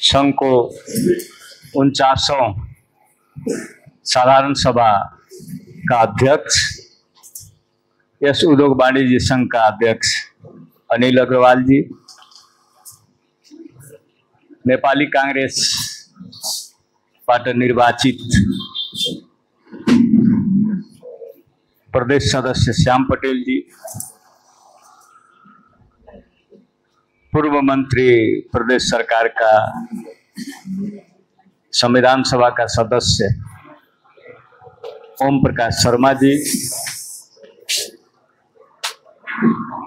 संघ को 49वां साधारण सभा का अध्यक्ष, यस उद्योग वाणिज्य संघ का अध्यक्ष अनिल अग्रवाल जी, नेपाली कांग्रेस पार्टी निर्वाचित प्रदेश सदस्य श्याम पटेल जी, पूर्व मंत्री प्रदेश सरकार का संविधान सभा का सदस्य ओम प्रकाश शर्मा जी,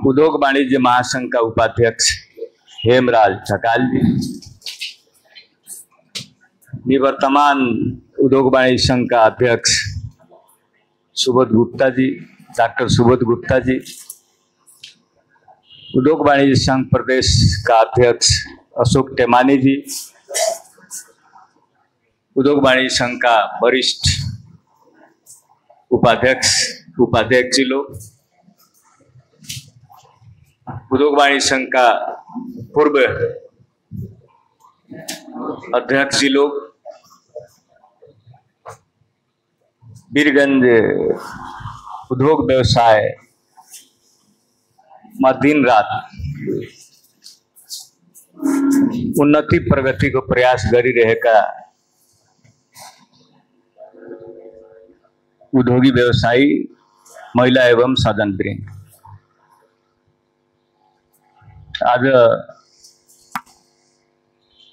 उद्योग वाणिज्य महासंघ का उपाध्यक्ष हेमराज ठकाल जी, निवर्तमान उद्योग वाणिज्य संघ का अध्यक्ष सुबोध गुप्ता जी, डॉक्टर सुबोध गुप्ता जी, उद्योग वाणिज्य संघ प्रदेश का अध्यक्ष अशोक टेमानी जी, उद्योग वाणिज्य संघ का वरिष्ठ उपाध्यक्ष जी लोग, उद्योग वाणिज्य संघ का पूर्व अध्यक्ष जी लोग, वीरगंज उद्योग व्यवसाय में दिन रात उन्नति प्रगति को प्रयास करी रहेका उद्योगी व्यवसायी महिला एवं सदन वृंद, आज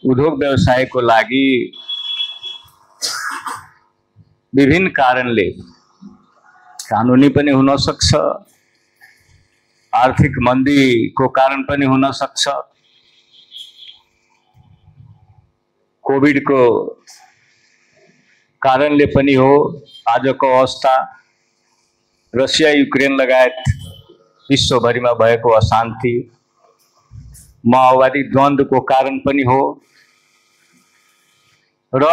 उद्योग व्यवसाय को लागि विभिन्न कारणले कानूनी पनि हुन सक्छ, आर्थिक मंदी को कारण पनि हुन सक्छ, कोविड को कारणले पनि हो, आजको अवस्था रसिया युक्रेन लगायत विश्वभरिमा भएको अशान्ति, माओवादी द्वन्द्व को कारण पनि हो र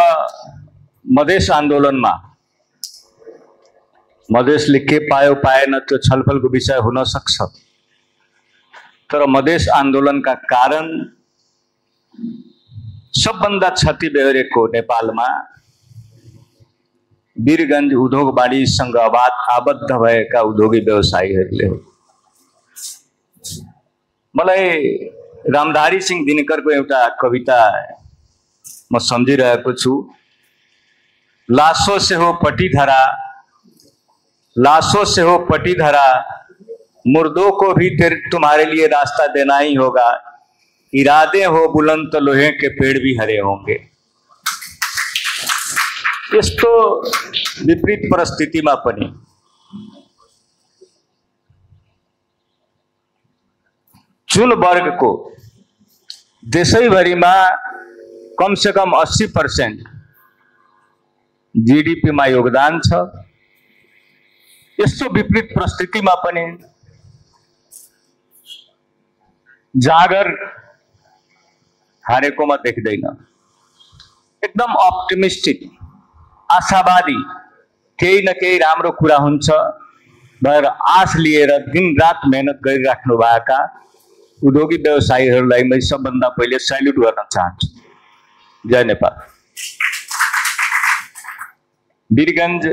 मधेस आन्दोलनमा मधेसले के पायो पाएन त्यो छलफलको विषय हुन सक्छ, तर मधेस आन्दोलन का कारण सबभन्दा क्षति बेहोरेको नेपालमा वीरगंज उद्योग वाणिज्य संघ आबद्ध भएका उद्योगी व्यवसायीहरूले हो। मलाई रामधारी सिंह दिनकरको एउटा कविता म सम्झिरहेको छु। लाशों से हो पटीधरा, लाशों से हो पटीधरा, मुर्दों को भी तुम्हारे लिए रास्ता देना ही होगा, इरादे हो बुलंद तो लोहे के पेड़ भी हरे होंगे। यस्तो विपरीत परिस्थितिमा पनि जुन वर्गको देशैभरिमा कम से कम 80% जीडीपी में योगदान छ, यस्तो विपरीत परिस्थितिमा पनि जागर हारेकोमा देख्दैन। एकदम अप्टिमिस्टिक, आशावादी, केही न केही राम्रो कुरा हुन्छ भनेर आश लिएर दिन रात मेहनत गरिराख्नु भएका उद्योगी व्यवसायीहरूलाई म सबभन्दा पहिले सल्युट गर्न चाहन्छु। जय नेपाल। वीरगंज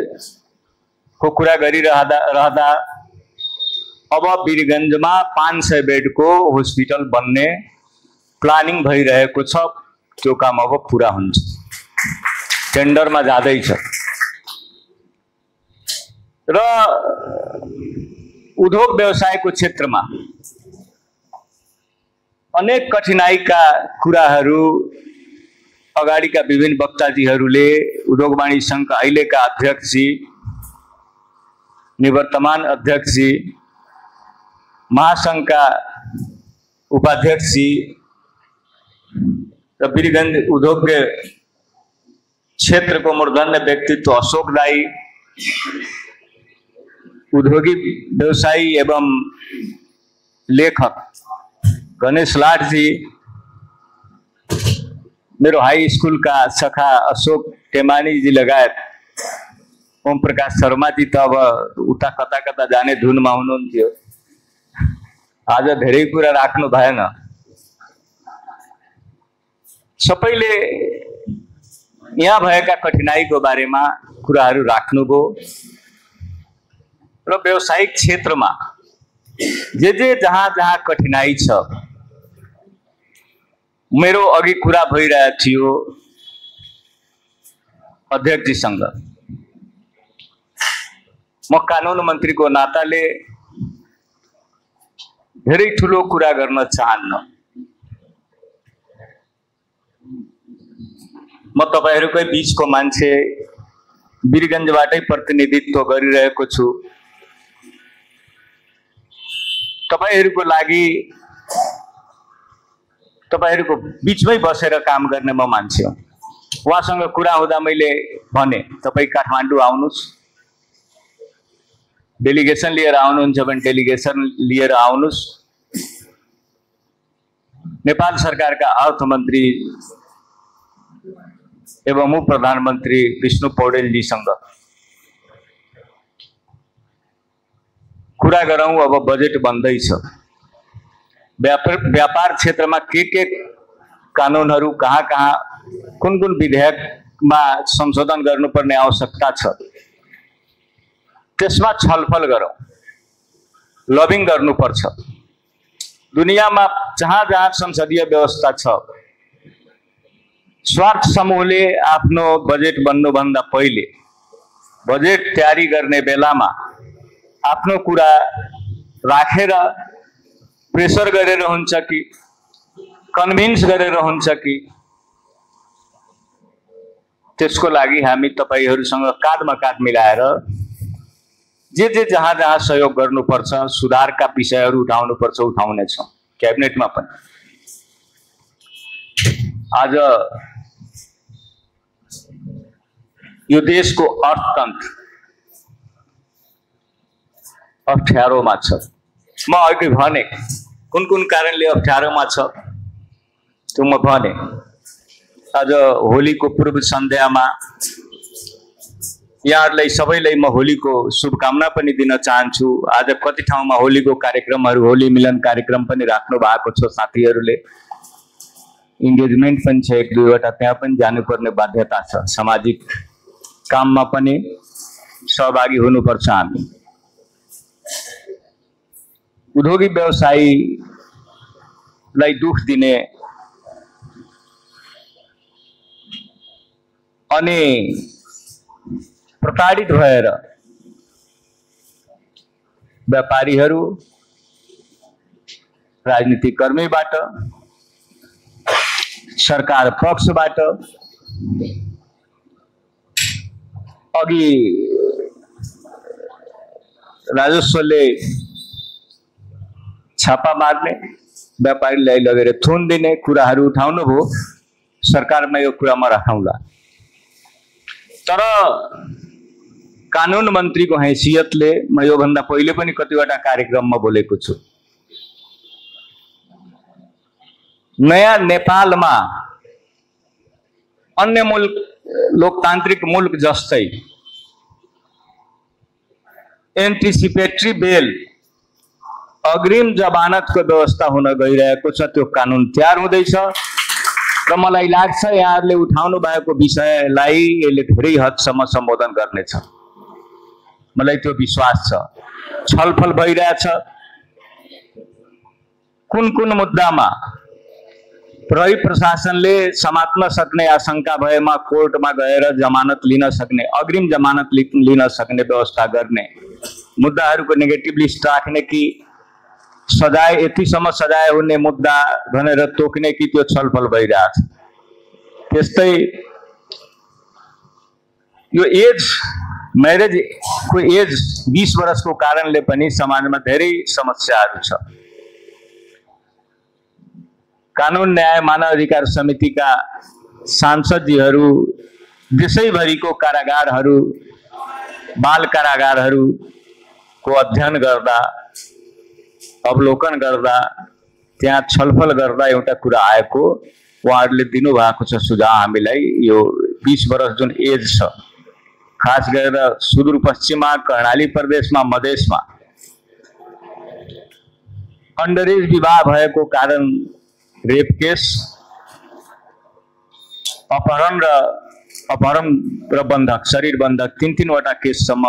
को कुरा गरिरहदा अब वीरगंज में 500 बेड को हॉस्पिटल बनने प्लानिंग भइरहेको छ, त्यो काम अब पूरा हुन्छ, टेंडर में जाँदैछ र उद्योग व्यवसाय को क्षेत्र में अनेक कठिनाई का कुराहरू अगाडिका विभिन्न वक्ताजीहरूले, उद्योग वाणिज्य संघ का अहिलेका अध्यक्ष जी, निवर्तमान अध्यक्ष जी, महासंघ का उपाध्यक्ष जी र वीरगंज उद्योग के क्षेत्र को मूर्धन्य व्यक्तित्व अशोक दाई, उद्योगी व्यवसायी एवं लेखक गणेश लाट जी, मेरो हाई स्कूल का सखा अशोक टेमानी जी लगायत ओम प्रकाश शर्मा जी त अब उता कता कता जाने धुनमा हुनुहुन्थ्यो। आज धेरै कुरा राख्नु भएन। सबैले यहाँ भएका कठिनाइको बारेमा कुराहरू राख्नुभयो र व्यावसायिक क्षेत्रमा जे जहाँ जहाँ कठिनाइ छ, मेरो अघि कुरा भइरहेको थियो अध्यक्षजीसँग, म कानुन मन्त्रीको नाताले धेरै ठुलो कुरा गर्न चाहन्न। म तपाईहरुकै बीचको मान्छे, वीरगञ्जबाटै प्रतिनिधित्व गरिरहेको छु। तपाईहरुको लागि तपाईहरुको बीचमै बसेर काम गर्ने म मान्छे हो। उहाँसँग कुरा हुँदा मैले भने तपाई काठमाडौँ आउनुस्, डेलिगेसन लिएर आउनुहुन्छ भने डेलिगेसन लिएर आउनुस्। नेपाल सरकारका अर्थमन्त्री एवं उप प्रधानमन्त्री विष्णु पौडेलजीसँग कुरा गरौँ। अब बजेट बन्दैछ, व्यापार क्षेत्रमा के कानुनहरू कहाँ कहाँ कुन कुन विधेयकमा संशोधन गर्नुपर्ने आवश्यकता छ, त्यसमा छलफल गरौँ। लबिङ गर्नुपर्छ। दुनियाँमा जहाँ जहाँ संसदीय व्यवस्था छ, स्वार्थ समूहले आफ्नो बजेट बन्नुभन्दा पहिले बजेट तयारी गर्ने बेलामा आफ्नो कुरा राखेर प्रेसर गरेर हुन्छ कि कन्भिन्स गरेर हुन्छ कि, त्यसको लागि हामी तपाईहरुसँग काँधमा काँध मिलाएर जे जहाँ जहाँ सहयोग गर्नुपर्छ, सुधारका विषयहरू उठाउनुपर्छ, उठाउनेछौँ। क्याबिनेटमा पनि आज यो देशको अर्थतन्त्र अप्ठ्यारोमा छ। म अघि भने कुन कुन कारणले अप्ठ्यारोमा छ त्यो म भने। आज होलीको पूर्व सन्ध्यामा यहाँहरूलाई सबैलाई म होलीको शुभकामना पनि दिन चाहन्छु। आज कति ठाउँमा होलीको कार्यक्रमहरू, होली मिलन कार्यक्रम पनि राख्नु भएको छ। साथीहरूले इन्गेजमेन्ट पनि छ, एक दुईवटा, त्यहाँ पनि जानुपर्ने बाध्यता छ। सामाजिक काममा पनि सहभागी हुनुपर्छ हामी। उद्योगी व्यवसायीलाई दुख दिने अनि प्रताडित भएर व्यापारीहरू, राजनीतिक कर्मीबाट, सरकार पक्षबाट अघि राजस्वले छापा मार्ने, व्यापारीलाई लगेर थुन दिने कुराहरू उठाउनु भयो। सरकारमा यो कुरा म राखौँला, तर कानुन मन्त्रीको हैसियतले म यो भन्दा पहिले पनि कतिवटा कार्यक्रममा बोलेको छु। नयाँ नेपालमा अन्य मुल्क, लोकतान्त्रिक मुल्क जस्तै एन्टिसिपेटरी बेल, अग्रिम जमानतको व्यवस्था हुन गइरहेको छ। त्यो कानुन तयार हुँदैछ र मलाई लाग्छ यहाँहरूले उठाउनु भएको विषयलाई यसले धेरै हदसम्म सम्बोधन गर्नेछ। मलाई त्यो विश्वास छ। छलफल भइरहेछ। कुन कुन मुद्दामा प्रहरी प्रशासनले समात्न सक्ने आशंका भएमा कोर्टमा गएर जमानत लिन सक्ने, अग्रिम जमानत लिन सक्ने व्यवस्था गर्ने, मुद्दाहरूको नेगेटिभ लिस्ट राख्ने कि सजाय, यतिसम्म सजाय हुने मुद्दा भनेर तोक्ने कि, त्यो छलफल भइरहेछ। त्यस्तै यो एज, म्यारेज को एज 20 वर्षको कारणले पनि समाजमा धेरै समस्याहरू छ। कानुन न्याय मानव अधिकार समितिका सांसदजीहरू देशैभरिको कारागारहरू, बाल कारागारहरूको अध्ययन गर्दा, अवलोकन गर्दा, त्यहाँ छलफल गर्दा एउटा कुरा आएको, उहाँहरूले दिनुभएको छ सुझाव हामीलाई। यो 20 वर्ष जुन एज छ, खास गरेर सुदूरपश्चिममा, कर्णाली प्रदेशमा, मधेसमा अन्डर एज विवाह भएको कारण रेप केस अपहरण र बन्धक शरीर बन्धक तीन-तीनवटा केससम्म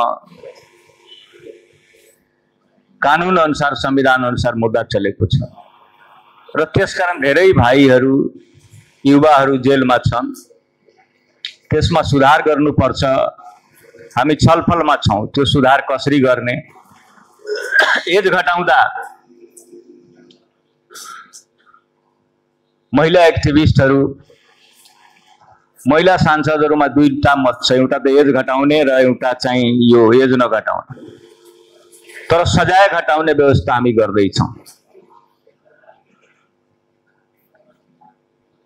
कानुन अनुसार संविधान अनुसार मुद्दा चलेको छ र त्यसकारण धेरै भाइहरू युवाहरू जेलमा छन्। त्यसमा सुधार गर्नुपर्छ। हामी छलफलमा छौँ त्यो सुधार कसरी गर्ने। एज घटाउँदा महिला एक्टिभिस्टहरू महिला सांसदहरूमा दुईटा मत छ, एउटा त एज घटाउने र एउटा चाहिँ यो एज नघटाउने, तर सजाय घटाउने व्यवस्था हामी गर्दैछौँ।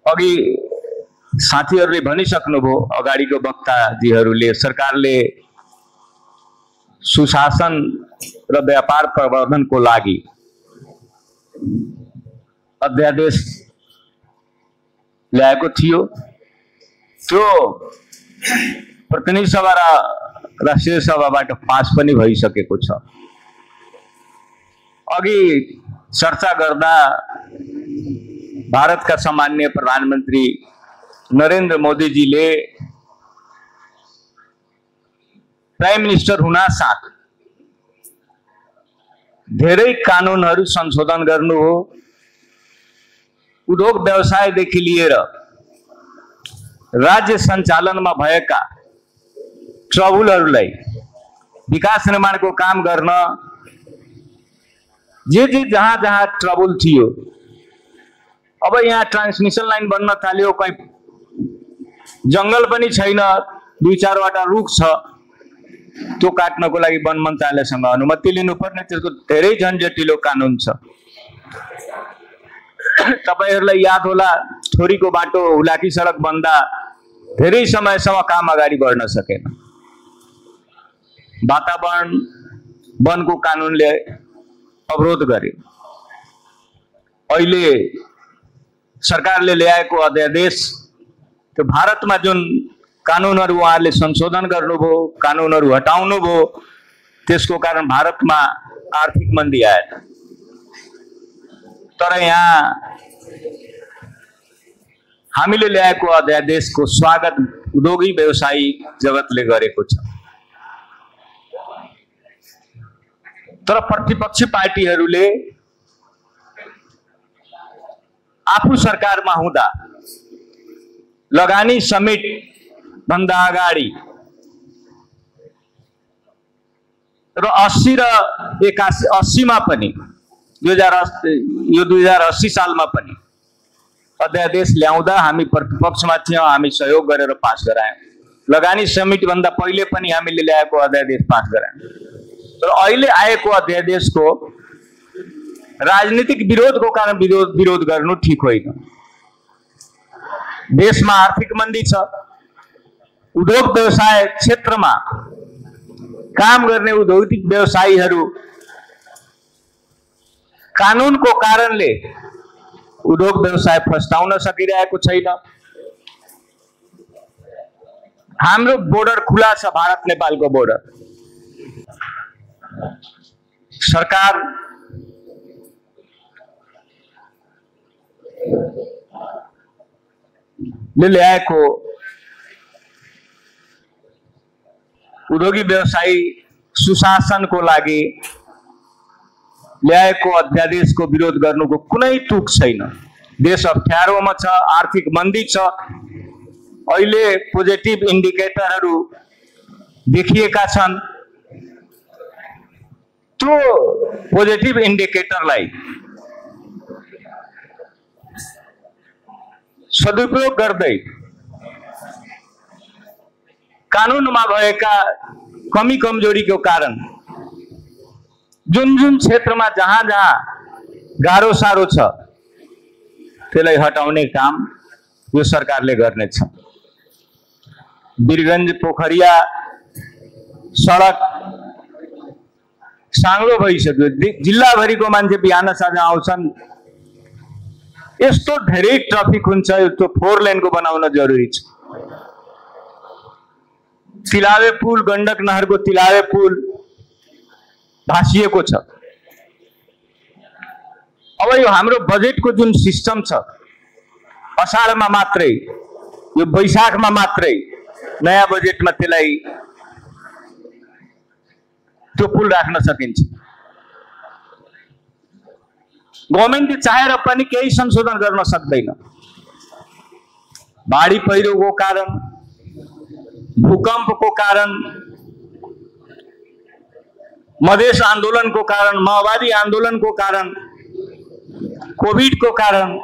अघि साथीहरूले भनिसक्नुभयो, अगाडिको वक्ताजीहरूले, सरकारले सुशासन र व्यापार प्रवर्धनको लागि अध्यादेश ल्याएको थियो। त्यो प्रतिनिधि सभा र राष्ट्रिय सभाबाट पास पनि भइसकेको छ। अघि चर्चा गर्दा भारतका सम्माननीय प्रधानमन्त्री नरेन्द्र मोदीजीले प्राइम मिनिस्टर हुनासाथ धेरै कानुनहरू संशोधन गर्नु हो। उद्योग व्यवसायदेखि लिएर राज्य सञ्चालनमा भएका ट्रबुलहरूलाई विकास निर्माणको काम गर्न जे जहाँ जहाँ ट्रबुल थियो, अब यहाँ ट्रान्समिसन लाइन बन्न थाल्यो, कहीँ जंगल पनि छैन, दुई चारवटा रुख छ, त्यो काट्नको लागि वन मन्त्रालयसँग अनुमति लिनुपर्ने, त्यसको धेरै झन्झटिलो कानुन छ। तपाईहरुलाई याद होला, छोरीको बाटो हुलाकी सडक बन्दा धेरै समयसम्म काम अगाडि बढ्न सकेन। वातावरण वनको कानुनले अवरोध गर्यो। अहिले सरकारले ल्याएको अध्यादेश, त्यो भारतमा जुन कानुनहरू उहाँहरूले संशोधन गर्नुभयो, कानुनहरू हटाउनुभयो, त्यसको कारण भारतमा आर्थिक मन्दी आयो। तर यहाँ हामीले ल्याएको अध्यादेशको स्वागत उद्योगी व्यवसायी जगतले गरेको छ। तर प्रतिपक्षी पार्टीहरूले आफू सरकारमा हुँदा लगानी समेट भन्दा अगाडि र 80 र 81 मा पनि 2080 सालमा पनि अध्यादेश ल्याउँदा हामी प्रतिपक्षमा थियौं, हामी सहयोग गरेर पास गरायौं। लगानी समिति भन्दा पहिले पनि हामीले ल्याएको अध्यादेश पास गरायौं। तर अहिले आएको अध्यादेशको राजनीतिक विरोधको कारण विरोध गर्नु ठीक होइन। देशमा आर्थिक मन्दी छ, उद्योग व्यवसाय क्षेत्रमा काम गर्ने उद्योगिक व्यवसायीहरू कानुनको कारणले उद्योग व्यवसाय फस्टाउन सकिरहेको छैन। हाम्रो बोर्डर खुला छ, भारत नेपालको बोर्डर। सरकार ले ल्याएको उद्योगी व्यवसायी सुशासनको लागि ल्याएको अध्यादेशको विरोध गर्नुको कुनै तुक छैन। देश अप्ठ्यारोमा छ, आर्थिक मन्दी छ। अहिले पोजिटिभ इन्डिकेटरहरू देखिएका छन्। त्यो पोजिटिभ इन्डिकेटरलाई सदुपयोग गर्दै कानुनमा भएका कमी कमजोरीको कारण जुन जुन क्षेत्रमा जहाँ जहाँ गाह्रो साह्रो छ त्यसलाई हटाउने काम यो सरकारले गर्नेछ। वीरगञ्ज पोखरिया सडक साङ्लो भइसक्यो। जिल्लाभरिको मान्छे बिहान साँझ आउँछन्। यस्तो धेरै ट्राफिक हुन्छ, त्यो 4 लेनको बनाउन जरुरी छ। तिलावे पुल, गण्डक नहरको तिलावे पुल भासिएको छ। अब यो हाम्रो बजेटको जुन सिस्टम छ, असाढमा मात्रै यो वैशाखमा मात्रै नयाँ बजेटमा त्यसलाई त्यो पुल राख्न सकिन्छ। गभर्मेन्टले चाहेर पनि केही संशोधन गर्न सक्दैन। बाढी पहिरोको कारण, भूकम्पको कारण, मधेस आन्दोलनको कारण, माओवादी आन्दोलनको कारण, कोभिडको कारण,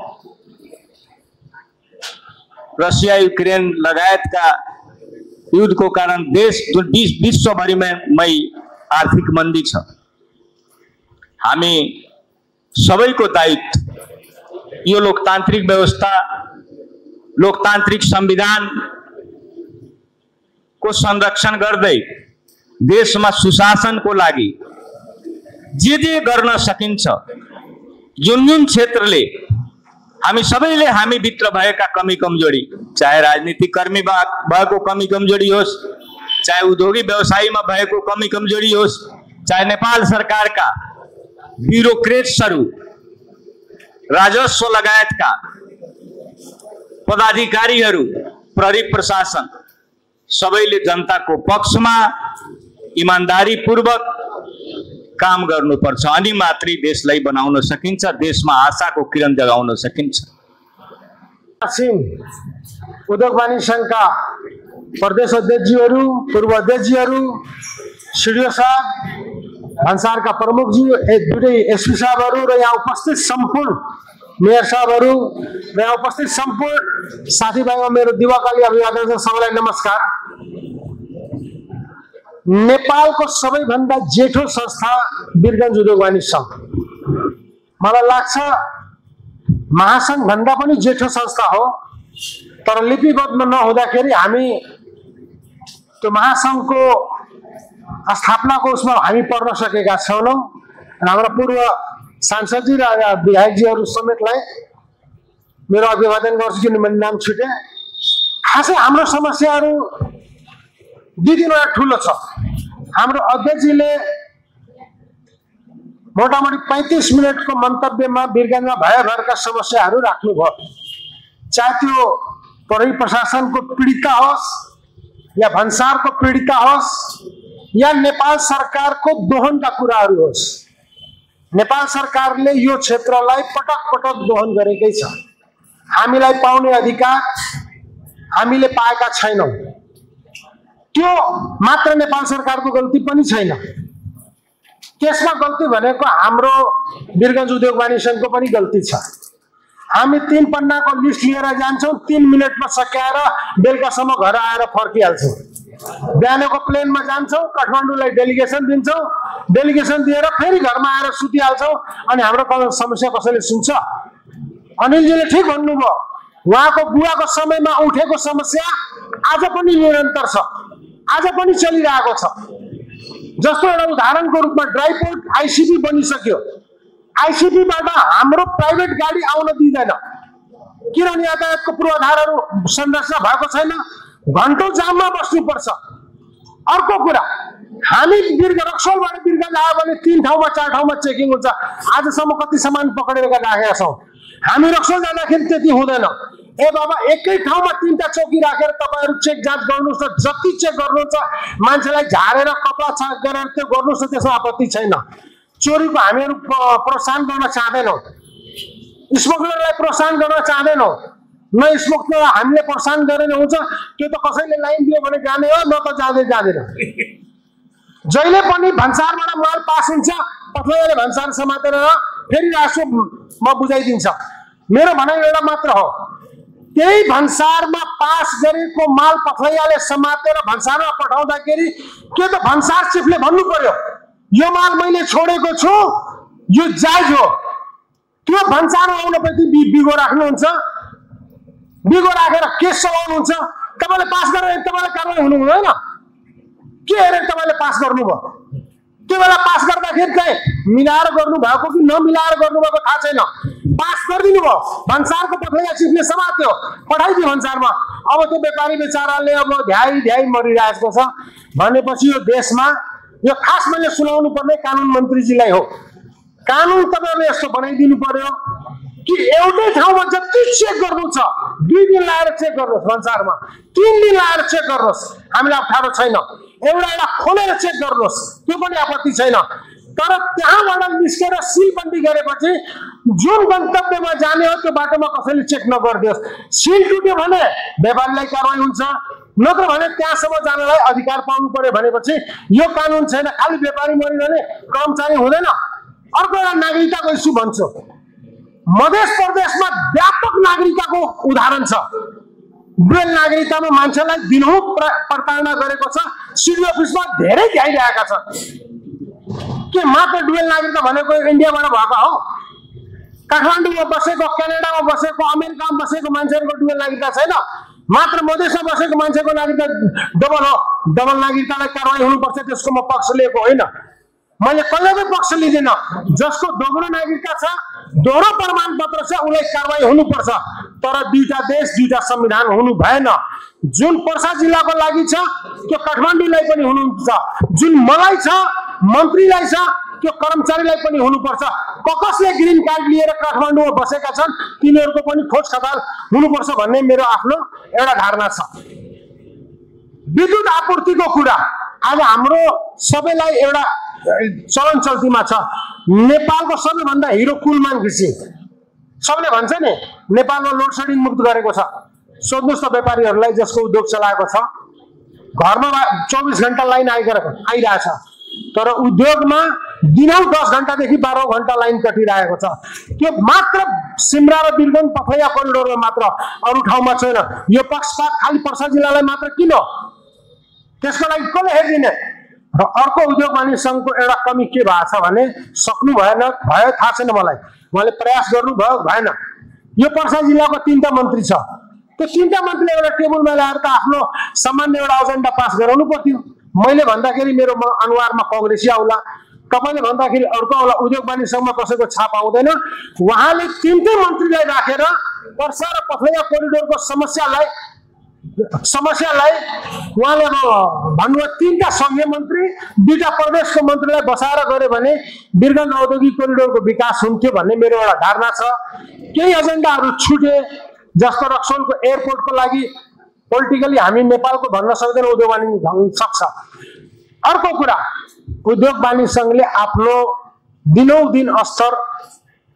रसिया युक्रेन लगायतका युद्धको कारण देश विश्वभरिमै आर्थिक मन्दी छ। हामी सबैको दायित्व यो लोकतान्त्रिक व्यवस्था, लोकतान्त्रिक संविधान को संरक्षण गर्दै देशमा सुशासनको लागि जे गर्न सकिन्छ, जुन क्षेत्रले हामी सबैले हामी भित्र भएका कमी कमजोरी, चाहे राजनीतिक कर्मी भएको कमी कमजोरी होस्, चाहे उद्योगी व्यवसायीमा भएको कमी कमजोरी होस्, चाहे नेपाल सरकारका ब्युरोक्रेट्सहरू, राजस्व लगायतका पदाधिकारीहरू, प्रहरी प्रशासन सबैले जनताको पक्षमा इमानदारीपूर्वक काम गर्नुपर्छ। अनि मात्रै देशलाई बनाउन सकिन्छ, देशमा आशाको किरण जगाउन सकिन्छ। उद्योग वाणिज्य संघका प्रदेश अध्यक्षजीहरू, पूर्व अध्यक्षजीहरू, सिडिओ साहब, भन्सारका प्रमुखजी, दुवै एसपी साहबहरू र यहाँ उपस्थित सम्पूर्ण मेयर साहबहरू र यहाँ उपस्थित सम्पूर्ण साथीभाइमा मेरो दिवाकाली अभिवादन छ। सबैलाई नमस्कार। नेपालको सबैभन्दा जेठो संस्था वीरगञ्ज उद्योग वाणिज्य संघ, मलाई लाग्छ महासंघ भन्दा पनि जेठो संस्था हो। तर लिपिबद्ध नहुँदाखेरि हामी त्यो महासंघको स्थापनाको उसमा हामी पढ्न सकेका छैनौँ। हाम्रा पूर्व सांसदजी र विधायकजीहरू समेतलाई मेरो अभिवादन गर्छु किनभने नाम छुटे। खासै हाम्रो समस्याहरू दुई तीनवटा ठुलो छ। हाम्रो अध्यक्षजीले मोटामोटी 35 मिनटको मन्तव्यमा वीरगञ्जमा भएभरका समस्याहरू राख्नुभयो, चाहे त्यो प्रहरी प्रशासनको पीडिता होस् या भन्सारको पीडिता होस् या नेपाल सरकारको दोहनका कुराहरू होस्। नेपाल सरकारले यो क्षेत्रलाई पटक पटक दोहन गरेकै छ। हामीलाई पाउने अधिकार हामीले पाएका छैनौँ। त्यो मात्र नेपाल सरकारको गल्ती पनि छैन, त्यसमा गल्ती भनेको हाम्रो वीरगञ्ज उद्योग वाणिज्य संघको पनि गल्ती छ। हामी 3 पन्नाको लिस्ट लिएर जान्छौँ, 3 मिनटमा सकाएर बेलुकासम्म घर आएर फर्किहाल्छौँ। बिहानको प्लेनमा जान्छौँ, काठमाडौँलाई डेलिगेसन दिन्छौँ, डेलिगेसन दिएर फेरि घरमा आएर सुतिहाल्छौँ। अनि हाम्रो समस्या कसैले सुन्छ? अनिलजीले ठिक भन्नुभयो, उहाँको बुवाको समयमा उठेको समस्या आज पनि निरन्तर छ, आज पनि चलिरहेको छ। जस्तो एउटा उदाहरणको रूपमा ड्राइपोर्ट आइसिपी बनिसक्यो, आइसिपीबाट हाम्रो प्राइभेट गाडी आउन दिँदैन किनभने यातायातको पूर्वाधारहरू संरचना भएको छैन, घन्टौं जाममा बस्नुपर्छ। अर्को कुरा, हामी रक्सौलबाट वीरगञ्ज आयो भने 3 ठाउँमा 4 ठाउँमा चेकिङ हुन्छ। आजसम्म कति सामान पकडेर राखेका छौँ। हामी रक्सौल जाँदाखेरि त्यति हुँदैन। ए बाबा, एकै ठाउँमा 3टा चौकी राखेर तपाईहरु चेक जाँच गर्नुस्, जति चेक गर्नुहुन्छ मान्छेलाई झारेर कपडा गरेर त्यो गर्नुस्, त्यसमा आपत्ति छैन। चोरीको हामीहरु प्रोत्साहन गर्न चाहदैनौं, स्मगलरलाई प्रोत्साहन गर्न चाहदैनौं। न स्मगलर हामीले प्रोत्साहन गरेन हुन्छ, त्यो त कसैले लाइन दियो भने जाने हो, न त जाँदैन। जहिले पनि भन्सारबाट माल पास हुन्छ, पथलैले भन्सार समातेर फेरि राष्ट्रमा बुझाइदिन्छ। मेरो भनाइ एउटा मात्र हो, त्यही भन्सारमा पास गरेको माल पथलैयाले समातेर भन्सारमा पठाउँदाखेरि के त भन्सार चिफले भन्नु पर्यो यो माल मैले छोडेको छु, यो जायज हो। त्यो भन्सारमा आउनपछि बिगो राख्नुहुन्छ, बिगो राखेर केस चलाउनुहुन्छ। तपाईले पास गरेर तपाईले कारबाही हुनु हुँदैन। के हेरेर तपाईले पास गर्नुभयो? त्यो बेला पास गर्दाखेरि चाहिँ मिलाएर गर्नु भएको कि नमिलाएर गर्नु भएको थाहा छैन। पास गरिदिनु भयो, भन्सारको पथलैया चिफले समात्यो, पठाइदियो भन्सारमा। अब त्यो व्यापारी बेचाराले अब ध्याइ मरिरहेको छ भनेपछि यो देशमा यो खास मैले सुनाउनु पर्ने कानुन मन्त्रीजीलाई हो। कानुन तपाईहरुले यस्तो बनाइदिनु पर्यो, कि एउटै ठाउँमा जति चेक गर्नु छ 2 दिन लाएर चेक गर्नुहोस्, भन्सारमा 3 दिन लाएर चेक गर्नुहोस्, हामीलाई अप्ठ्यारो छैन। एउटा खोलेर चेक गर्नुहोस्, त्यो पनि आपत्ति छैन। तर त्यहाँबाट निस्केर सिलबन्दी गरेपछि जुन गन्तव्यमा जाने हो त्यो बाटोमा कसैले चेक नगरिदियोस्। सिल टुट्यो भने व्यापारीलाई कारवाही हुन्छ, नत्र भने त्यहाँसम्म जानलाई अधिकार पाउनु पर्यो भनेपछि यो कानुन छैन। खालि व्यापारी मरिरहने, कर्मचारी हुँदैन। अर्को एउटा नागरिकताको इस्यु भन्छु। मध्य प्रदेशमा व्यापक नागरिकताको उदाहरण छ। डुअल नागरिकतामा मान्छेलाई दिनहुँ प्रताडना गरेको छ। सिडी अफिसमा धेरै ध्याइरहेका छन् के मात्र डुअल नागरिकता भनेको इन्डियाबाट भएको हो? काठमाडौँमा बसेको, क्यानाडामा बसेको, अमेरिकामा बसेको मान्छेहरूको डुअल नागरिकता छैन। मात्र मधेसमा बसेको मान्छेको नागरिकता डबल हो। डबल नागरिकतालाई कारवाही हुनुपर्छ, त्यसको म पक्ष लिएको होइन। मैले कहिले पनि पक्ष लिँदैन। जसको दोब्रो नागरिकता छ, दोहोरो प्रमाणपत्र छ, उसलाई कारवाही हुनुपर्छ। तर दुईटा देश, दुईटा संविधान हुनु भएन। जुन पर्सा जिल्लाको लागि छ त्यो काठमाडौँलाई पनि हुनुहुन्छ, जुन मलाई छ, मन्त्रीलाई छ, त्यो कर्मचारीलाई पनि हुनुपर्छ। कसले ग्रीन कार्ड लिएर काठमाडौँमा बसेका छन् तिनीहरूको पनि खोज खबर हुनुपर्छ भन्ने मेरो आफ्नो एउटा धारणा छ। विद्युत आपूर्तिको कुरा आज हाम्रो सबैलाई एउटा चलन चल्तीमा छ। नेपालको सबैभन्दा हिरो कुलमान घिसिङ, सबले भन्छ नि नेपालमा लोड सेडिङ मुक्त गरेको छ। सोध्नुहोस् त व्यापारीहरूलाई जसको उद्योग चलाएको छ, घरमा 24 घण्टा लाइन आइरहेछ, तर उद्योगमा दिनौँ 10 घण्टादेखि 12 घण्टा लाइन कटिरहेको छ। त्यो मात्र सिमरा र बिरगञ्ज पथैया कोरिडोरमा मात्र, अरू ठाउँमा छैन। यो पक्षपात खालि पर्सा जिल्लालाई मात्र किन? त्यसको लागि कसले हेरिदिने? र अर्को उद्योग वाणिज्य संघको एउटा कमी के भएको छ भने सक्नु भएन, भयो थाहा छैन मलाई, उहाँले प्रयास गर्नु भयो भएन। यो पर्सा जिल्लाको 3टा मन्त्री छ, त्यो 3टा मन्त्रीले एउटा टेबलमा ल्याएर त आफ्नो सामान्य एउटा एजेन्डा पास गराउनु पर्थ्यो। मैले भन्दाखेरि मेरो अनुहारमा कांग्रेसी आउला, तपाईले भन्दाखेरि अर्को आउला। उद्योग वाणिज्य संघमा कसैको छाप आउँदैन। उहाँले 3टै मन्त्रीलाई राखेर पर्सा र पथैया कोरिडोरको समस्यालाई उहाँले भन्नुभयो 3टा संघीय मन्त्री, 2टा प्रदेशको मन्त्रीलाई बसाएर गरे भने बिरगञ्ज औद्योगिक कोरिडोरको विकास हुन्थ्यो भन्ने मेरो एउटा धारणा छ। केही एजेन्डाहरू छुटे, जस्तो रक्सोलको एयरपोर्टको लागि पोलिटिकली हामी नेपालको भन्न सक्दैन, उद्योग वाणिज्य सक्छ। अर्को कुरा, उद्योग वाणिज्य संघले आफ्नो दिनौँ दिन स्तर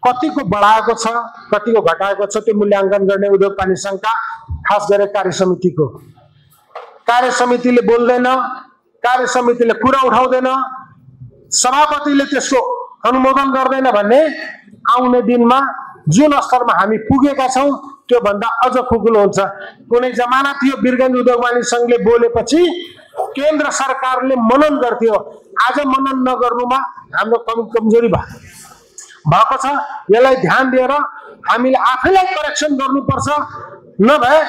कतिको बढाएको छ, कतिको घटाएको छ, त्यो मूल्याङ्कन गर्ने उद्योग वाणिज्य संघका खास गरेर कार्य समितिले बोल्दैन, कार्य समितिले कुरा उठाउँदैन, सभापतिले त्यसको अनुमोदन गर्दैन भन्ने आउने दिनमा जुन स्तरमा हामी पुगेका छौं त्यो भन्दा अझ खुकुलो हुन्छ। कुनै जमाना थियो बिरगञ्ज उद्योग वाणिज्य संघले बोलेपछि केन्द्र सरकारले मनन गर्थ्यो। आज मनन नगर्नुमा हाम्रो कमजोरी भएको छ। यसलाई ध्यान दिएर हामीले आफैलाई करेक्सन गर्नुपर्छ। नभए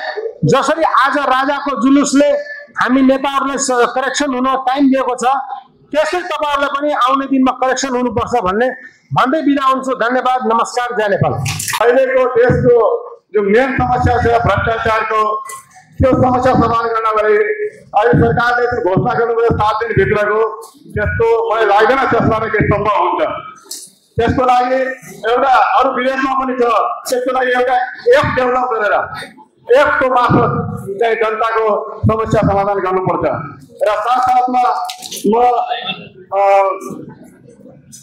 जसरी आज राजाको जुलुसले हामी नेताहरूलाई करेक्सन हुन टाइम दिएको छ, त्यसै तपाईहरुलाई पनि आउने दिनमा करेक्सन हुनुपर्छ भन्दै बिदा हुन्छु। धन्यवाद, नमस्कार, जय नेपाल। अहिलेको देशको जो मेन समस्या छ भ्रष्टाचारको, त्यो समस्या समाधान गर्नको लागि अहिले सरकारले घोषणा गर्नुभयो 7 दिनभित्रको, त्यस्तो मलाई लाग्दैन त्यसबाट केही सम्भव हुन्छ। त्यसको लागि एउटा अरू विदेशमा पनि छ, त्यसको लागि एउटा एप डेभलप गरेर एपको मार्फत चाहिँ जनताको समस्या समाधान गर्नुपर्छ। र साथसाथमा म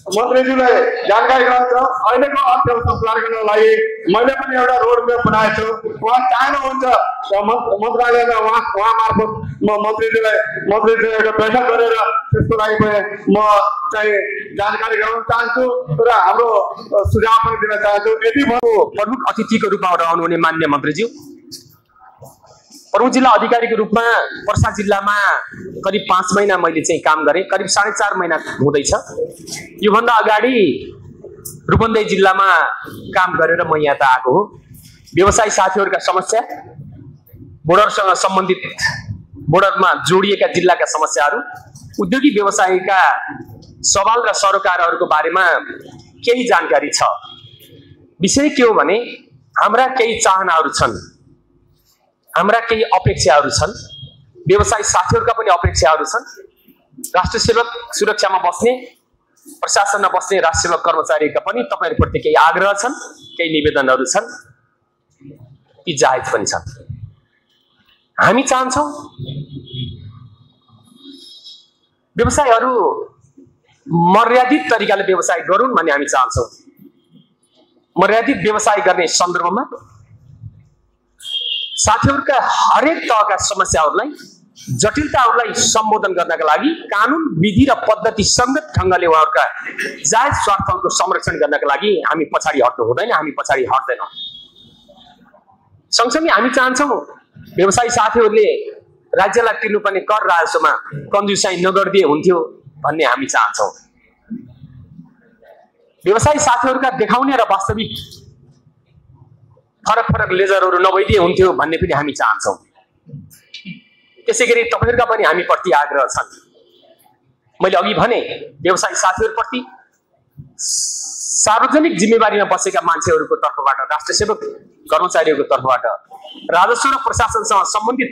मन्त्रीज्यूलाई जानकारी गराउँछु, अहिलेको अर्थव्यवस्था सुधार गर्नको लागि मैले पनि एउटा रोड म्याप बनाएको छु। उहाँ चाहनुहुन्छ मन्त्रालयमा उहाँ मार्फत म मन्त्रीज्यूलाई एउटा बैठक गरेर त्यसको लागि पनि म चाहिँ जानकारी गराउन चाहन्छु र हाम्रो सुझाव पनि दिन चाहन्छु। यदि प्रमुख अतिथिको रूपमा आउनुहुने मान्य मन्त्रीज्यू, प्रमुख जिल्ला अधिकारीको रूपमा पर्सा जिल्लामा करिब 5 महिना मैले चाहिँ काम गरेँ, करिब 4.5 महिना हुँदैछ। योभन्दा अगाडि रूपन्देही जिल्लामा काम गरेर म यहाँ त आएको हो। व्यवसायी साथीहरूका समस्या, बोर्डरसँग सम्बन्धित बोर्डरमा जोडिएका जिल्लाका समस्याहरू, उद्योगी व्यवसायीका सवाल र सरोकारहरूको बारेमा केही जानकारी छ। विषय के हो भने हाम्रा केही चाहनाहरू छन्, हाम्रा केही अपेक्षाहरू छन्, व्यवसायी साथीहरूका पनि अपेक्षाहरू छन्। राष्ट्रिय सुरक्षामा बस्ने प्रशासनमा बस्ने राष्ट्रिय सेवा कर्मचारीका पनि तपाईहरुप्रति केही आग्रह छन्, केही निवेदनहरू छन्, ती जायज पनि छन्। हामी चाहन्छौं व्यवसायहरू मर्यादित तरिकाले व्यवसाय गरून् भन्ने हामी चाहन्छौं। मर्यादित व्यवसाय गर्ने सन्दर्भमा साथीहरुका हरेक तहका समस्याहरूलाई, जटिलताहरूलाई सम्बोधन गर्नका लागि कानुन विधि र पद्धति संगत ढंगले उहाँहरुका जायज स्वार्थहरूको संरक्षण गर्नका लागि हामी पछाडी हट्नु हुँदैन, हामी पछाडी हट्दैनौं। सँगसँगै हामी चाहन्छौं व्यवसायी साथीहरुले राज्यलाई तिर्नुपर्ने कर राजस्वमा कन्जुसाई नगर्दिए हुन्थ्यो भन्ने हामी चाहन्छौं। व्यवसायी साथीहरुका देखाउने र वास्तविक फरक फरक लेजरहरू नभइदिए हुन्थ्यो भन्ने पनि हामी चाहन्छौं। त्यसैगरी तपाईहरुका पनि हामी प्रति आग्रह छन्। मैले अघि भने व्यवसायी साथीहरुप्रति सार्वजनिक जिम्मेवारीमा बसेका मान्छेहरुको तर्फबाट, राष्ट्र सेवक कर्मचारीहरुको तर्फबाट राजस्व र प्रशासनसँग सम्बन्धित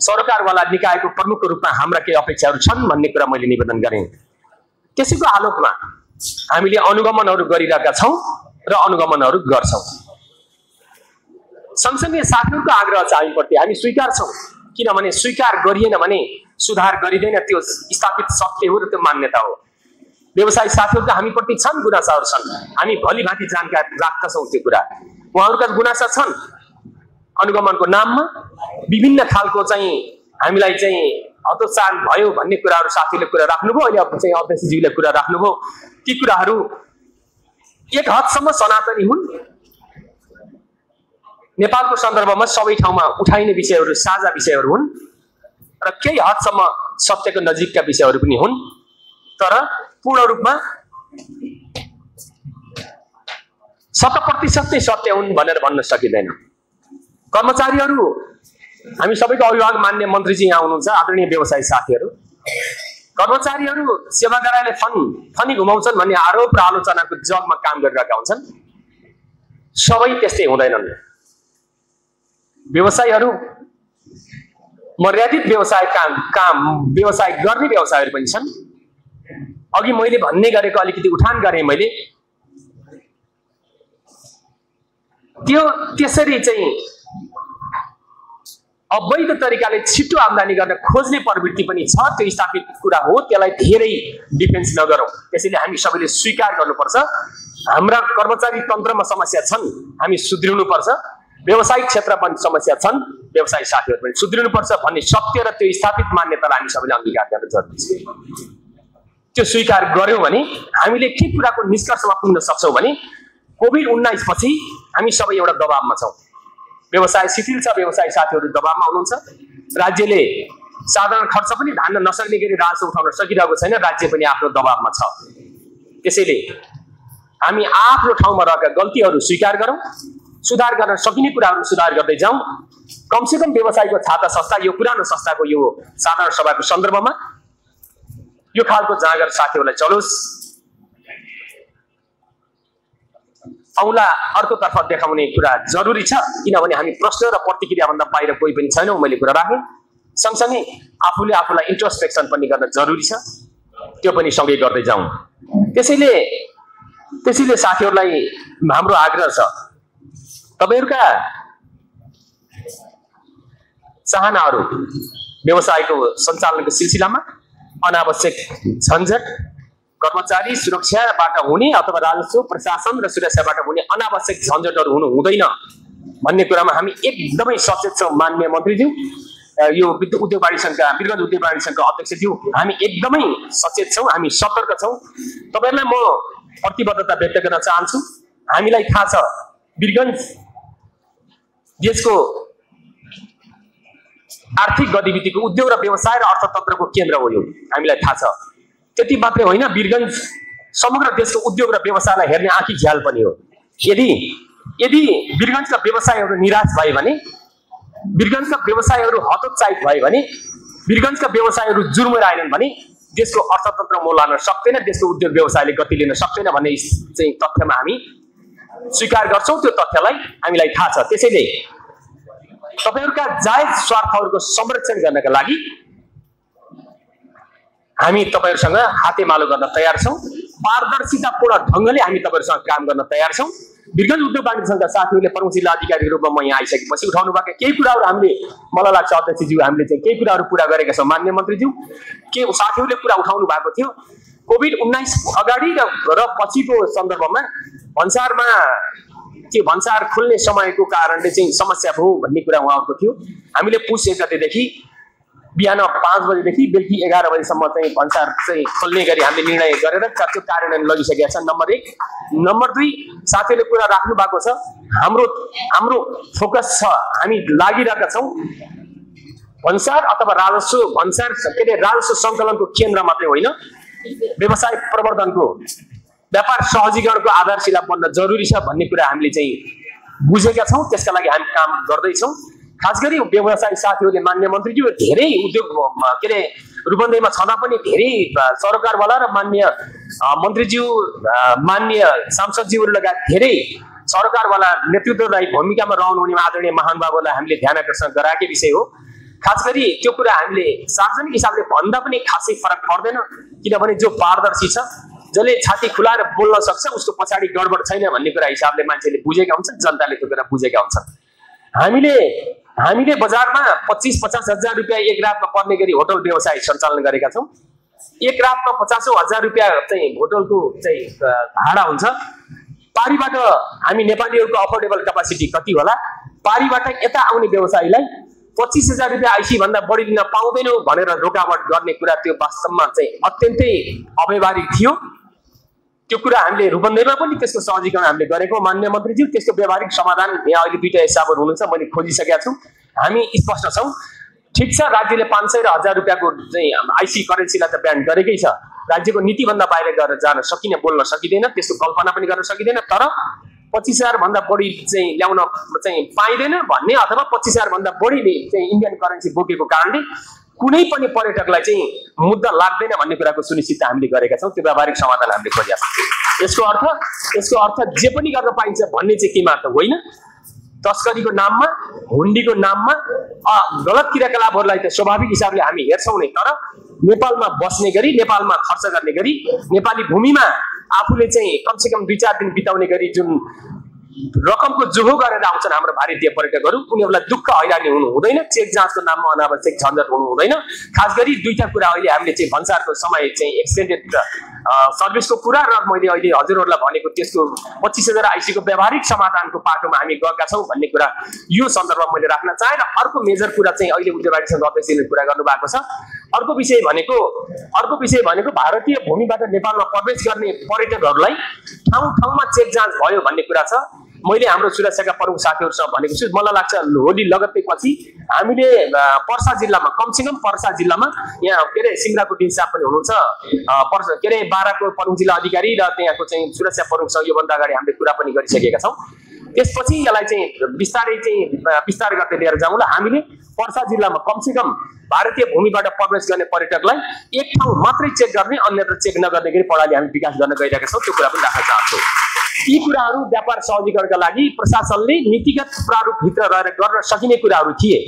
सरकारवाला निकायको प्रमुखको रूपमा हाम्रा केही अपेक्षाहरू छन् भन्ने कुरा मैले निवेदन गरेँ। त्यसैको आलोकमा हामीले अनुगमनहरू गरिरहेका छौं र अनुगमनहरू गर्छौं। सँगसँगै साथीहरुको आग्रह छ हामीप्रति, हामी स्वीकार छौं, किनभने स्वीकार गरिएन भने सुधार गरिँदैन। त्यो स्थापित सत्य हो र त्यो मान्यता हो। व्यवसायी साथीहरुका हामीप्रति छन् गुनासाहरू छन्, हामी भलीभाँति जानकारी राख्दछौं त्यो कुरा। उहाँहरुका गुनासा छन्, अनुगमनको नाममा विभिन्न खालको चाहिँ हामीलाई चाहिँ हतोत्साहन भयो भन्ने कुराहरू साथीले कुरा राख्नुभयो, अहिले अब चाहिँ अध्यक्षज्यूले कुरा राख्नुभयो। ती कुराहरू एक हदसम्म सनातनी हुन्। नेपालको सन्दर्भमा सबै ठाउँमा उठाइने विषयहरू साझा विषयहरू हुन् र केही हदसम्म सत्यको नजिकका विषयहरू पनि हुन्, तर पूर्ण रूपमा 100% नै सत्य हुन् भनेर भन्न सकिँदैन। कर्मचारीहरू, हामी सबैको अभिभावक मान्य मन्त्रीजी यहाँ हुनुहुन्छ, आदरणीय व्यवसायी साथीहरू, कर्मचारीहरू सेवाग्राहीले फनी घुमाउँछन् भन्ने आरोप र आलोचनाको जगमा काम गरिरहेका हुन्छन्। सबै त्यस्तै हुँदैनन्। व्यवसायीहरू मर्यादित व्यवसाय गर्ने व्यवसायहरू पनि छन्। अघि मैले भन्ने गरेको अलिकति उठान गरेँ मैले, त्यो त्यसरी चाहिँ अवैध तरिकाले छिटो आम्दानी गर्न खोज्ने प्रवृत्ति पनि छ। त्यो स्थापित कुरा हो, त्यसलाई धेरै डिफेन्स नगरौँ। त्यसैले हामी सबैले स्वीकार गर्नुपर्छ, हाम्रा कर्मचारी तन्त्रमा समस्या छन्, हामी सुध्रिनुपर्छ। व्यवसायिक क्षेत्रमा पनि समस्या छन्, व्यवसायी साथीहरू पनि सुध्रिनुपर्छ भन्ने सत्य र त्यो स्थापित मान्यतालाई हामी सबैले अंगीकार गर्न जरुरी छ। त्यो स्वीकार गर्यौं भने हामीले के कुराको निष्कर्षमा पुग्न सक्छौं भने कोभिड-19 पछि हामी सबै एउटा दबावमा छौं। व्यवसाय शिथिल छ, व्यवसायी साथीहरू दबावमा हुनुहुन्छ। राज्यले साधारण खर्च पनि धान्न नसक्ने गरी राजस्व उठाउन सकिरहेको छैन, राज्य पनि आफ्नो दबावमा छ। त्यसैले हामी आफ्नो ठाउँमा रहेका गल्तीहरू स्वीकार गरौँ, सुधार गर्न सकिने कुराहरू सुधार गर्दै जाउँ। कमसेकम व्यवसायको छाता संस्था, यो पुरानो संस्थाको यो साधारण सभाको सन्दर्भमा यो खालको जाँगर साथीहरूलाई चलोस्। औला अर्कोतर्फ देखाउने कुरा जरुरी छ, किनभने हामी प्रश्न र प्रतिक्रिया भन्दा बाहिर कोही पनि छैनौं। मैले कुरा राखेँ। सँगसँगै आफूले आफूलाई इन्ट्रोस्पेक्सन पनि गर्न जरुरी छ, त्यो पनि सँगै गर्दै जाउँ। त्यसैले साथीहरूलाई हाम्रो आग्रह छ, तपाईहरुका चाहनाहरू व्यवसायको सञ्चालनको सिलसिलामा अनावश्यक झन्झट, कर्मचारी सुरक्षाबाट हुने अथवा राजस्व प्रशासन र सुरक्षाबाट हुने अनावश्यक झन्झटहरू हुनु हुँदैन भन्ने कुरामा हामी एकदमै सचेत छौं। माननीय मन्त्रीज्यू, यो विद्युत उद्योग वाणिज्य संघका वीरगञ्ज उद्योग वाणिज्य संघका अध्यक्षज्यू, हामी एकदमै सचेत छौं, हामी सतर्क छौं। तपाईहरुलाई म प्रतिबद्धता व्यक्त गर्न चाहन्छु। हामीलाई थाहा छ वीरगञ्ज देशको आर्थिक गतिविधिको, उद्योग र व्यवसाय र अर्थतन्त्रको केन्द्र हो। यो हामीलाई थाहा छ। त्यति मात्रै होइन, वीरगञ्ज समग्र देशको उद्योग र व्यवसायलाई हेर्ने आँखी झ्याल पनि हो। यदि वीरगञ्जका व्यवसायहरू निराश भए भने, वीरगञ्जका व्यवसायहरू हतोत्साहित भए भने, वीरगञ्जका व्यवसायहरू जुर्मराएनन् भने देशको अर्थतन्त्र मोलाउन सक्दैन, देशको उद्योग व्यवसायले गति लिन सक्दैन भन्ने चाहिँ तथ्यमा हामी स्वीकार गर्छौं। त्यो तथ्यलाई हामीलाई थाहा छ। त्यसैले तपाईहरुका जायज स्वार्थहरूको संरक्षण गर्नका लागि हामी तपाईहरुसँग हातेमालो गर्न तयार छौं। पारदर्शितापूर्ण ढङ्गले हामी तपाईँहरूसँग काम गर्न तयार छौँ। वीरगञ्ज उद्योग वाणिज्य सङ्घका साथीहरूले प्रमुख जिल्ला अधिकारीको रूपमा म यहाँ आइसकेपछि उठाउनु भएको केही कुराहरू हामीले मलाई लाग्छ अध्यक्षज्यू हामीले चाहिँ केही कुराहरू पुरा गरेका छौँ। माननीय मन्त्रीज्यू के साथीहरूले कुरा उठाउनु भएको थियो कोभिड-19 अगाडि र पछिको सन्दर्भमा भन्सारमा त्यो भन्सार खुल्ने समयको कारणले चाहिँ समस्या भयो भन्ने कुरा उहाँहरूको थियो। हामीले पुस 1 गतेदेखि बिहान 5 बजेदेखि बेलुकी 11 बजेसम्म चाहिँ भन्सार चाहिँ खोल्ने गरी हामीले निर्णय गरेर त्यो कार्यान्वयन लगिसकेका छन्। नम्बर 1। नम्बर 2, साथीहरूले कुरा राख्नु भएको छ हाम्रो फोकस छ, हामी लागिरहेका छौँ भन्सार अथवा राजस्व सङ्कलनको केन्द्र मात्रै होइन, व्यवसाय प्रवर्धनको व्यापार सहजीकरणको आधारशिला बन्न जरुरी छ भन्ने कुरा हामीले चाहिँ बुझेका छौँ। त्यसका लागि हामी काम गर्दैछौँ। खास गरी व्यवसायी साथीहरूले मान्य मन्त्रीज्यू धेरै उद्योग रूपन्देहीमा छँदा पनि धेरै सरकारवाला र मान्य मन्त्रीज्यू मान्य सांसदज्यूहरू लगायत धेरै सरकारवाला नेतृत्वदायी भूमिकामा रहनुहुने आदरणीय महानुभावहरूलाई हामीले ध्यान आकर्षण गराएकै विषय हो। खास गरी त्यो कुरा हामीले सार्वजनिक हिसाबले भन्दा पनि खासै फरक पर्दैन, किनभने जो पारदर्शी छ, जसले छाती खुलाएर बोल्न सक्छ, उसको पछाडि गडबड छैन भन्ने कुरा हिसाबले मान्छेले बुझेका हुन्छन्, जनताले त्यो कुरा बुझेका हुन्छन्। हामीले बजारमा 25-50 हजार रुपियाँ एक रातमा पर्ने गरी होटल व्यवसाय सञ्चालन गरेका छौँ। एक रातमा 50,000 रुपियाँ चाहिँ होटलको चाहिँ भाडा हुन्छ। पारीबाट हामी नेपालीहरूको अफोर्डेबल क्यापासिटी कति होला, पारीबाट यता आउने व्यवसायीलाई 25,000 रुपियाँ आइसी भन्दा बढी दिन पाउँदैनौँ भनेर रोकावट गर्ने कुरा त्यो वास्तवमा चाहिँ अत्यन्तै अव्यवहारिक थियो। त्यो कुरा हामीले रूपन्देहीमा पनि त्यसको सहजीकरण हामीले गरेको। मान्य मन्त्रीज्यू त्यसको व्यावहारिक समाधान यहाँ अहिले 2टा हिसाबहरू हुनुहुन्छ, मैले खोजिसकेका छु। हामी स्पष्ट छौँ। ठिक छ, राज्यले 500 र 1000 रुपियाँको चाहिँ आइसी करेन्सीलाई त ब्यान गरेकै छ। राज्यको नीतिभन्दा बाहिर गएर जान सकिने, बोल्न सकिँदैन, त्यसको कल्पना पनि गर्न सकिँदैन। तर 25,000 भन्दा बढी चाहिँ ल्याउन चाहिँ पाइँदैन भन्ने अथवा 25,000 भन्दा बढी चाहिँ इन्डियन करेन्सी बोकेको कारणले कुनै पनि पर्यटकलाई चाहिँ मुद्दा लाग्दैन भन्ने कुराको सुनिश्चित हामीले गरेका छौँ। त्यो व्यावहारिक समाधान हामीले खोजेका छौँ। यसको अर्थ जे पनि गर्न पाइन्छ भन्ने चाहिँ के मात्र होइन। तस्करीको नाममा, हुन्डीको नाममा गलत क्रियाकलापहरूलाई त स्वाभाविक हिसाबले हामी हेर्छौँ नै, तर नेपालमा बस्ने गरी, नेपालमा खर्च गर्ने गरी, नेपाली भूमिमा आफूले चाहिँ कमसेकम 2-4 दिन बिताउने गरी जुन रकमको जोहो गरेर आउँछन् हाम्रो भारतीय पर्यटकहरू, उनीहरूलाई दुःख हैरानी हुनु हुँदैन, चेक जाँचको नाममा अनावश्यक झन्झट हुनु हुँदैन। खास गरी 2टा कुरा अहिले हामीले चाहिँ भन्सारको समय चाहिँ एक्सटेन्डेड सर्भिसको कुरा र मैले अहिले हजुरहरूलाई भनेको त्यसको 25,000 आइसीको व्यावहारिक समाधानको पाटोमा हामी गएका छौँ भन्ने कुरा यो सन्दर्भमा मैले राख्न चाहेँ। र अर्को मेजर कुरा चाहिँ अहिले उद्योग वाणिज्य अध्यक्षले कुरा गर्नुभएको छ। अर्को विषय भनेको भारतीय भूमिबाट नेपालमा प्रवेश गर्ने पर्यटकहरूलाई ठाउँ-ठाउँमा चेक जाँच भयो भन्ने कुरा छ। मैले हाम्रो सुरक्षाका प्रमुख साथीहरूसँग भनेको छु, मलाई लाग्छ होली लगत्तै पछि हामीले पर्सा जिल्लामा, कमसेकम पर्सा जिल्लामा यहाँ के अरे सिमराको साहब पनि हुनुहुन्छ, के अरे बाराको प्रमुख जिल्ला अधिकारी र त्यहाँको चाहिँ सुरक्षा प्रमुखसँग योभन्दा अगाडि हामीले कुरा पनि गरिसकेका छौँ। त्यसपछि यसलाई चाहिँ विस्तार गर्दै लिएर जाउँला। हामीले पर्सा जिल्लामा कमसेकम भारतीय भूमिबाट प्रवेश गर्ने पर्यटकलाई एक ठाउँ मात्रै चेक गर्ने, अन्यत्र चेक नगर्ने गरी प्रणाली हामी विकास गर्न गइरहेका छौँ। त्यो कुरा पनि राख्न चाहन्छु। यी कुराहरू व्यापार सहजीकरणका लागि प्रशासनले नीतिगत प्रारूपभित्र रहेर गर्न सकिने कुराहरू थिए।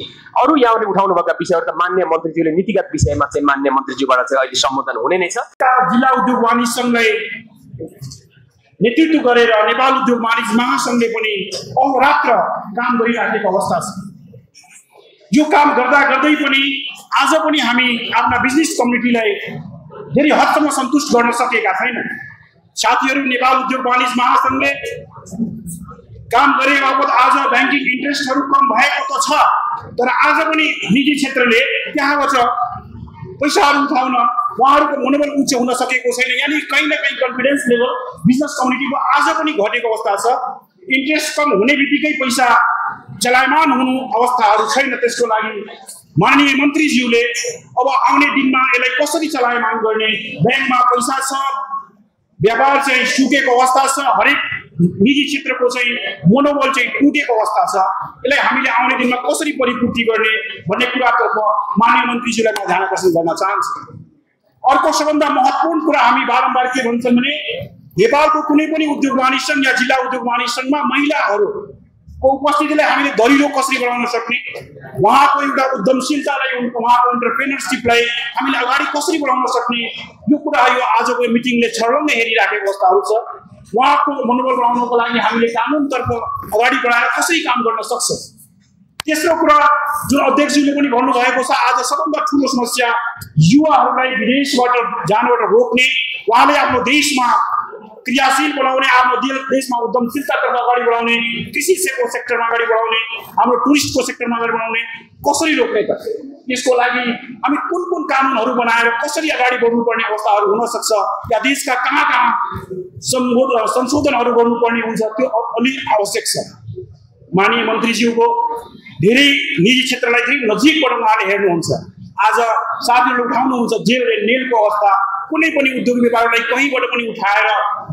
अरू यहाँले उठाउनु भएका विषयहरू त मान्य मन्त्रीज्यूले नीतिगत विषयमा चाहिँ मान्य मन्त्रीज्यूबाट चाहिँ अहिले सम्बोधन हुने नै छ। जिल्ला उद्योग वाणिज्य सङ्घले नेतृत्व गरेर नेपाल उद्योग वाणिज्य महासङ्घले पनि अहोरात्र काम गरिराखेको अवस्था छ। यो काम गर्दा गर्दै पनि आज पनि हामी आफ्ना बिजनेस कम्युनिटीलाई धेरै हदसम्म सन्तुष्ट गर्न सकेका छैनौँ। साथीहरू, नेपाल उद्योग वाणिज्य महासङ्घले काम गरे बापत आज ब्याङ्किङ इन्ट्रेस्टहरू कम भएको त छ, तर आज पनि निजी क्षेत्रले त्यहाँबाट पैसाहरू उठाउन उहाँहरूको मनोबल उच्च हुन सकेको छैन। यानि कहीँ न कहीँ कन्फिडेन्स लेभल बिजनेस कम्युनिटीको आज पनि घटेको अवस्था छ। इन्ट्रेस्ट कम हुने बित्तिकै पैसा चलायमान हुनु अवस्थाहरू छैन। त्यसको लागि माननीय मन्त्रीज्यूले अब आउने दिनमा यसलाई कसरी चलायमान गर्ने, ब्याङ्कमा पैसा छ, व्यापार चाहिँ सुकेको अवस्था छ, हरेक निजी क्षेत्रको चाहिँ मनोबल चाहिँ टुटेको अवस्था छ, यसलाई हामीले आउने दिनमा कसरी परिपूर्ति गर्ने भन्ने कुरातर्फ माननीय मन्त्रीज्यूलाई म ध्यान आकर्षण गर्न चाहन्छु। अर्को सबभन्दा महत्त्वपूर्ण कुरा हामी बारम्बार के भन्छौँ भने नेपालको कुनै पनि उद्योग वाणिज्य सङ्घ या जिल्ला उद्योग वाणिज्य सङ्घमा महिलाहरू को उपस्थितिलाई हामीले दरिलो कसरी बढाउन सक्ने, उहाँको एउटा उद्यमशीलतालाई, उहाँको एन्टरप्रेन्योरसिपलाई हामीले अगाडि कसरी बढाउन सक्ने, यो कुरा यो आजको मिटिङले छर्लङ्गै हेरिराखेको अवस्थाहरू छ। उहाँको मनोबल बढाउनको लागि हामीले कानुनतर्फ अगाडि बढाएर कसरी काम गर्न सक्छ। तेस्रो कुरा जुन अध्यक्षज्यूले पनि भन्नुभएको छ, आज सबभन्दा ठुलो समस्या युवाहरूलाई विदेशबाट जानबाट रोक्ने, उहाँले आफ्नो देशमा क्रियाशील बनाउने, आफ्नो देशमा उद्यमशीलतातर्फ अगाडि बढाउने, कृषि सेक्टरमा अगाडि बढाउने, हाम्रो टुरिस्टको सेक्टरमा अगाडि बढाउने कसरी रोक्ने त? यसको लागि हामी कुन कुन कानुनहरू बनाएर कसरी अगाडि बढ्नुपर्ने अवस्थाहरू हुन सक्छ, या देशका कहाँ कहाँ संशोधनहरू गर्नुपर्ने हुन्छ, त्यो अलि आवश्यक छ। माननीय मन्त्रीज्यूको धेरै निजी क्षेत्रलाई धेरै नजिकबाट उहाँले हेर्नुहुन्छ। आज साथीहरूले उठाउनुहुन्छ जेल र नेलको अवस्था, कुनै पनि उद्योग व्यापारलाई कहीँबाट पनि उठाएर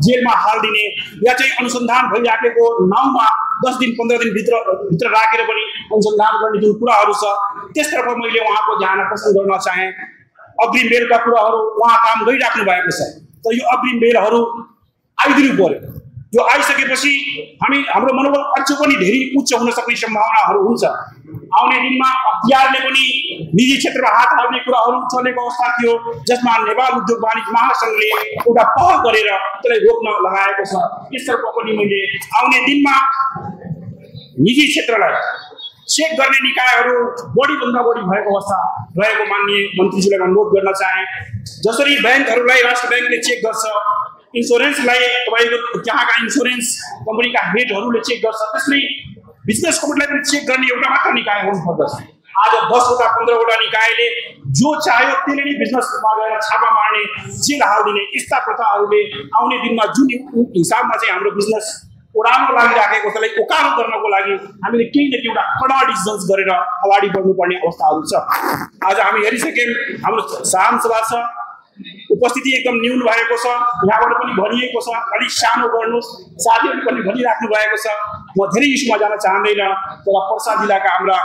जेलमा हालिदिने, या चाहिँ अनुसन्धान भइराखेको नाउँमा 10 दिन 15 दिन भित्र राखेर पनि अनुसन्धान गर्ने जुन कुराहरू छ, त्यसतर्फ मैले उहाँको ध्यान आकर्षण गर्न चाहेँ। अग्रिम बेलका कुराहरू उहाँ काम गरिराख्नु भएको छ, तर यो अग्रिम बेलहरू आइदिनु पर्यो। यो आइसकेपछि हाम्रो मनोबल अझ पनि धेरै उच्च हुन सक्ने सम्भावनाहरू हुन्छ। आउने दिनमा अख्तियारले पनि निजी क्षेत्रमा हात हाल्ने कुराहरू चलेको अवस्था थियो, जसमा नेपाल उद्योग वाणिज्य महासङ्घले एउटा पहल गरेर त्यसलाई रोक्न लगाएको छ। यसतर्फ पनि मैले आउने दिनमा निजी क्षेत्रलाई चेक गर्ने निकायहरू बढीभन्दा बढी भएको अवस्था रहेको माननीय मन्त्रीज्यूलाई अनुरोध गर्न चाहे। जसरी ब्याङ्कहरूलाई राष्ट्र ब्याङ्कले चेक गर्छ, इन्सुरेन्सलाई तपाईँको त्यहाँका इन्सुरेन्स कम्पनीका हेडहरूले चेक गर्छ, त्यसमै बिजनेस कम्पनीलाई पनि चेक गर्ने एउटा मात्र निकाय हुनुपर्दछ। आज 10वटा 15वटा निकायले जो चाह्यो त्यसले नै बिजनेसमा गएर छापा मार्ने, जेल हालिदिने, यस्ता प्रथाहरूले आउने दिनमा जुन हिसाबमा चाहिँ हाम्रो बिजनेस ओह्रालो लागिराखेको त्यसलाई ओकालो गर्नको लागि हामीले केही न केही एउटा कडा डिसिजन्स गरेर अगाडि बढ्नुपर्ने अवस्थाहरू छ। आज हामी हेरिसक्यौँ, हाम्रो सामसभा छ, उपस्थिति एकदम न्यून भएको छ, यहाँबाट पनि भनिएको छ अलिक सानो गर्नुहोस्, साथीहरूले पनि भनिराख्नु भएको छ। म धेरै इस्युमा जान चाहँदैन, तर पर्सा जिल्लाका हाम्रा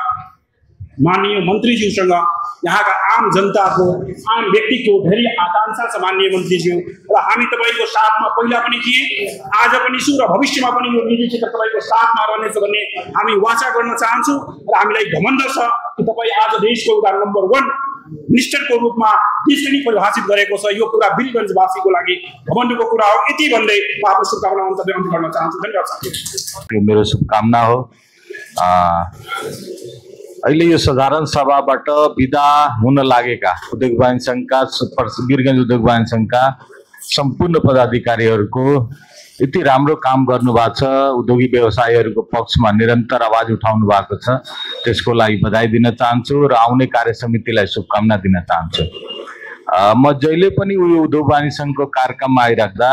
माननीय मन्त्रीज्यूसँग यहाँका आम जनताको, आम व्यक्तिको धेरै आकांक्षा छ माननीय मन्त्रीज्यू, र हामी तपाईँको साथमा पहिला पनि थिए, आज पनि छु, र भविष्यमा पनि यो निजी क्षेत्र तपाईँको साथमा रहनेछ भन्ने हामी वाचा गर्न चाहन्छौँ। र हामीलाई घमण्ड छ कि तपाईँ आज देशको एउटा नम्बर 1 मिनिस्टरको रूपमा देशले नै परिभाषित गरेको छ। यो कुरा वीरगञ्जवासीको लागि घमण्डको कुरा हो। यति भन्दै म आफ्नो शुभकामना मन्तव्य अन्त गर्न चाहन्छु। धन्यवाद। यो मेरो शुभकामना हो। अहिले यो साधारण सभाबाट विदा हुन लागेका उद्योग वाणिज्य संघका, वीरगञ्ज उद्योग वाणिज्य संघका सम्पूर्ण पदाधिकारीहरूको यति राम्रो काम गर्नु भएको छ, उद्योगी व्यवसायीहरूको पक्षमा निरन्तर आवाज उठाउनु भएको छ, त्यसको लागि बधाई दिन चाहन्छु र आउने कार्य समितिलाई शुभकामना दिन चाहन्छु। म जहिले पनि उद्योग वाणिज्य संघको कार्यक्रममा आइराख्दा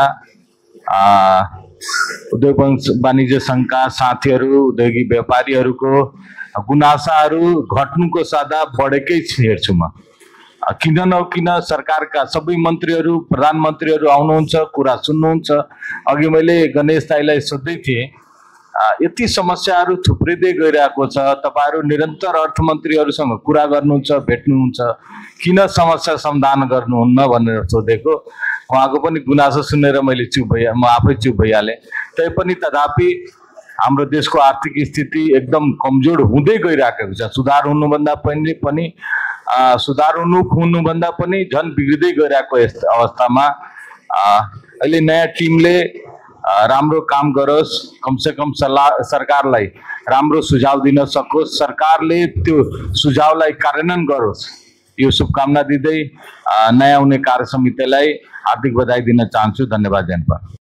उद्योग वाणिज्य संघका साथीहरू, उद्योगी व्यापारीहरूको गुनासाहरू घट्नुको सादा बढेकै हेर्छु म। किन नकिन सरकारका सबै मन्त्रीहरू, प्रधानमन्त्रीहरू आउनुहुन्छ, कुरा सुन्नुहुन्छ। अघि मैले गणेश दाईलाई सोध्दै थिएँ, यति समस्याहरू थुप्रिँदै गइरहेको छ, तपाईँहरू निरन्तर अर्थमन्त्रीहरूसँग कुरा गर्नुहुन्छ, भेट्नुहुन्छ, किन समस्या समाधान गर्नुहुन्न भनेर सोधेको। उहाँको पनि गुनासो सुनेर मैले म आफै चुप भइहालेँ। तैपनि तथापि हाम्रो देशको आर्थिक स्थिति एकदम कमजोर हुँदै गइरहेको छ। सुधार हुनुभन्दा हुनुभन्दा पनि झन् बिग्रिँदै गइरहेको अवस्थामा अहिले नयाँ टिमले राम्रो काम गरोस्, कमसेकम सरकारलाई राम्रो सुझाव दिन सकोस्, सरकारले त्यो सुझावलाई कार्यान्वयन गरोस्, यो शुभकामना दिँदै नयाँ हुने कार्य समितिलाई हार्दिक बधाई दिन चाहन्छु। धन्यवाद जनपा।